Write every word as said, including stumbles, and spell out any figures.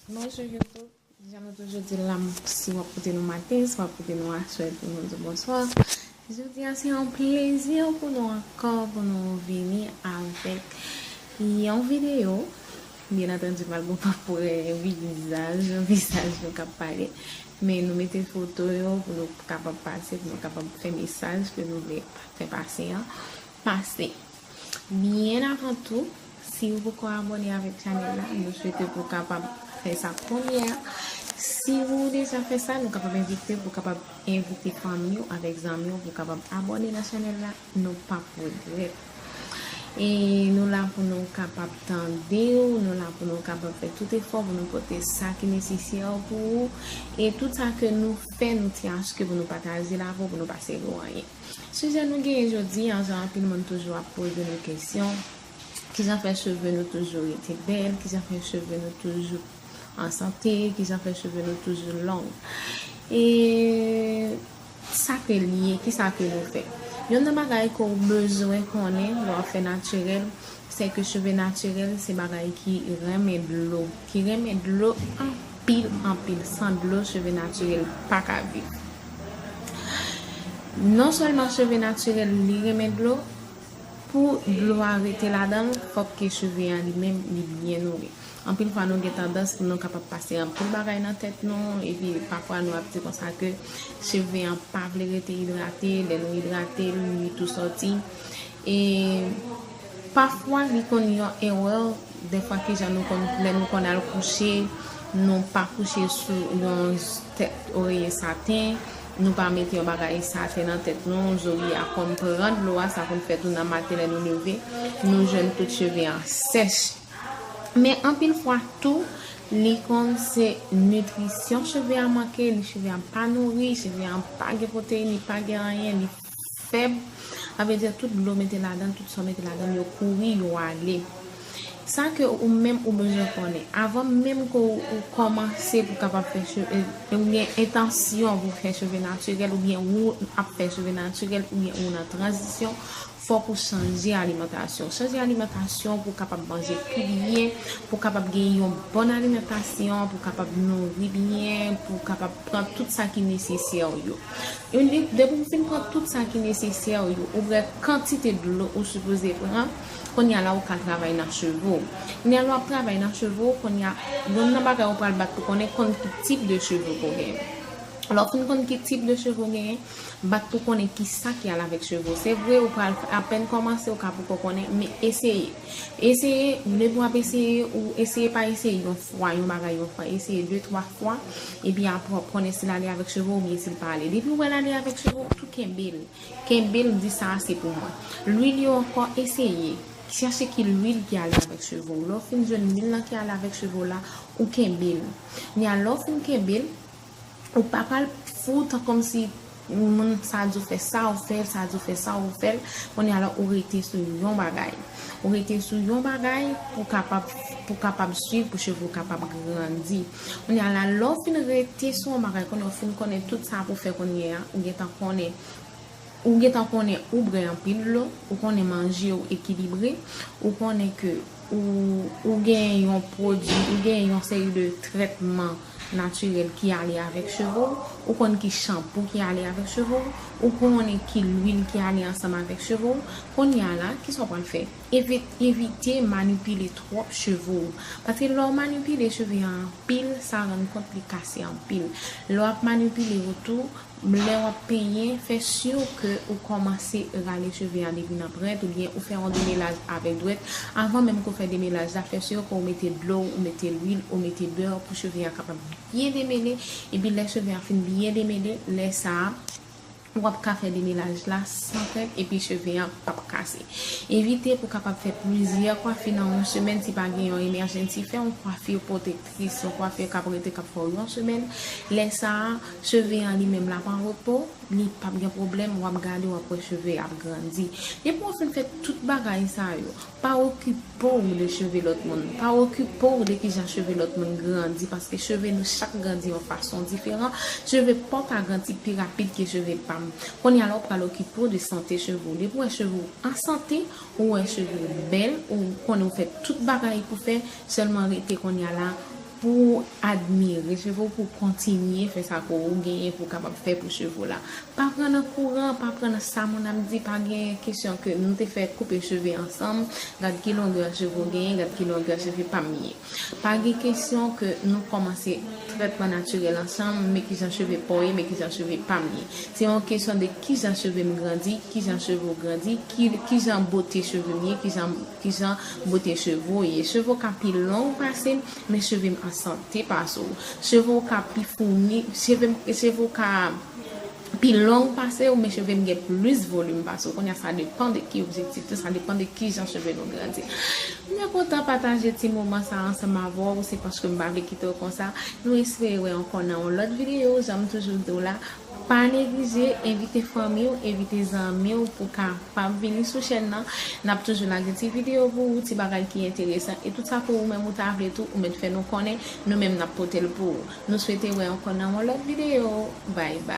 Bonjou YouTube. Jan nou toujou di l la, si w ap koute nou maten, si w ap koute nou aswè, pou nou di bonswa. Jodi a se yon plezi pou nou ankò, pou nou vini avèk yon videyo. Byen antandi, malgre w p ap wè vizaj, vizaj nou k ap pale, men nou mete foto yo pou nou kapab pase, pou nou kapab fè mesaj ke nou vle fè pase an, pase. Byen avan tou, si ou poko abòne avèk chanèl la, nou swete pou w kapab fè sa kounye a. Si ou deja fè sa, nou kapab envite w pou w kapab envite fanmi w avèk zanmi w pou w kapab abòne nan chanèl la. Nou p ap regrèt. E nou la pou nou kapab tande w, nou la pou nou kapab fè tout efò pou nou pote sa ki nesesè pou ou. E tout sa ke nou fè, nou te achte pou nou pataje l avè w, pou nou pa sèvi w anyen. Sijè nou genyen jodi a, jan anpil moun toujou ap poze nou kesyon, kijan fè cheve nou toujou rete bèl, kijan fè cheve nou toujou an sante, kijan fè cheve nou toujou long. E sa ke l ye, kisa ke nou fè? Youn nan bagay ke w bezwen konnen lè w ap fè natirèl, se ke cheve natirèl se bagay ki renmen dlo, ki renmen dlo anpil, anpil. San dlo, cheve natirèl pa ka viv. Non sèlman cheve natirèl li renmen dlo, pou dlo a rete ladan l, fòk ke cheve a li menm li byen nouri. Anpil fwa nou gen tandans pou nou kapab pase anpil bagay nan tèt nou, epi pafwa nou ap di konsa ke cheve an pa vle rete idrate, lè nou idrate l, li tou sòti. E pafwa li konn yon erè, dèfwa kijan nou konn, lè nou konn al kouche, nou pa kouche sou yon tèt oreye saten, nou pa mete yon bagay saten nan tèt nou, zòrye a konn pran dlo a, sa konn fè tou nan maten lè nou leve, nou jwenn tout cheve an sèch. Men anpil fwa tou, li konn se nitrisyon cheve a manke, li cheve a pa nouri, cheve a pa gen pwoteyin, li pa gen anyen, li fèb. Sa vle di tout dlo mete ladan, tout san mete ladan, yo kouri, yo ale. Sa ke ou menm ou bezwen konnen, avan menm ke ou, ou kòmanse pou kapab fè cheve, ou gen entansyon pou fè cheve natirèl, oubyen ou ap fè cheve natirèl, oubyen ou nan tranzisyon, fòk ou chanje alimantasyon. Chanje alimantasyon pou kapab manje pi byen, pou kapab gen yon bòn alimantasyon, pou kapab nouri byen, pou kapab pran tout sa ki nesesè yo. Depi w fin pran tout sa ki nesesè yo, ou wè kantite dlo ou sipoze pran, kounye a la ou ka travay nan cheve w. Kounye a la w ap travay nan cheve w, kounye a, youn nan bagay ou pral bat pou konnen konn ki tip de cheve ke w genyen. Lè w fin konn ki tip de cheve w genyen, bat pou konnen ki sa ki al avèk cheve w. Se vre, ou pral apèn kòmanse, ou ka poko konnen, men eseye. Eseye, depi w ap eseye, ou eseye pa eseye yon fwa, yon bagay yon fwa, eseye de, twa fwa, epi apre w ap konnen si l ale avèk cheve w oubyen si l pa ale. Depi w wè l ale avèk cheve w, tou kenbe l. Kenbe l, di sa a se pou mwen. Lwil yo ankò, eseye. Chèche ki lwil ki ale avèk cheve w. Lè w fin jwenn lwil lan ki ale avèk cheve w la, ou kenbe l. Kounye a, lè w fin kenbe l, ou pa pral fout kòmsi moun sa di w fè sa, ou fè l, sa di w fè sa, ou fè l. Kounye a la, ou rete sou yon bagay. Ou rete sou yon bagay pou kapab, pou kapab swiv, pou cheve w kapab grandi. Kounye a la, lè w fin rete sou yon bagay, kounye a w fin konnen tout sa pou fè kounye a, ou gentan konnen, ou gentan konnen ou bwè anpil dlo, ou konnen manje w ekilibre, ou konnen ke ou, ou gen yon pwodui, ou gen yon seri de trètman natirèl ki ale avèk cheve w, ou konn ki chanpou ki ale avèk cheve w, ou konnen ki lwil ki ale ansanm avèk cheve w. Kounye a la, kisa w pral fè? Evi-, evite manipile twòp cheve w. Paske lè w manipile cheve a anpil, sa rann kont li kase anpil. Lè w ap manipile yo tou, lè w ap penyen, fè si ke ou kòmanse rale cheve a depi nan pwent, oubyen ou fè yon demelaj avèk dwèt. Avan menm ke w fè demelaj la, fè si ke w mete dlo, ou mete lwil, ou mete bè pou cheve a kapab byen demele. Epi lè cheve a fin byen demele, lè sa a, w ap ka fè demelaj la san krent, epi cheve a p ap kase. Evite pou kapab fè plizyè kwafi nan yon semèn, si pa gen yon emèjènsi, fè yon kwafi pwotektris, yon kwafi k ap rete k ap fè w yon semèn. Lè sa a, cheve a li menm l ap an repo, li p ap gen pwoblèm, w ap gade, w ap wè cheve ap grandi. Depi w fin fè tout bagay sa yo, pa okipe w de cheve lòt moun. Pa okipe w de kijan cheve lòt moun grandi, paske cheve nou chak grandi yon fason diferan. Cheve pa w ka grandi pi rapid ke cheve pa m. Kounye a la, w pral okipe w de sante cheve w. Depi w wè cheve w an sante, ou wè cheve w bèl, ou konnen w fè tout bagay pou fè, sèlman rete kounye a la, pou admire cheve w, pou kontinye fè sa ke w genyen pou w kapab fè pou cheve w la. Pa pran nan kouran, pa pran nan sa moun ap di, pa gen kesyon ke nou te fè koupe cheve ansanm, gad ki longè cheve w genyen, gad ki longè cheve pa m ye. Pa gen kesyon ke nou kòmanse tretman natirèl ansanm, men kijan cheve pa w ye, men kijan cheve pa m ye. Se yon kesyon de kijan cheve m grandi, kijan cheve w grandi, ki, kijan bote cheve m ye, kijan, kijan bote cheve w ye. Cheve w ka pi long pase m, men cheve m an sante pase w. Cheve w ka pi founi, cheve m, cheve w ka pi long pase w, men cheve m gen plis volim pase w. Kounye a, sa depann de ki objektif tou, sa depann de kijan cheve nou grandi. Mwen kontan pataje ti moman sa ansanm avè w, se paske m pa vle kite w konsa. Nou espere wè ankò nan yon lòt videyo, jan m toujou di w la. Pa neglije envite fanmi w, envite zanmi w pou kapab vini sou chèn nan. N ap toujou lage ti videyo pou ou, ti bagay ki enteresan. E tout sa ke ou menm ou ta vle tou, ou mèt fè nou konnen, nou menm n ap pote l pou ou. Nou swete wè ankò nan yon lòt videyo. Bye bye.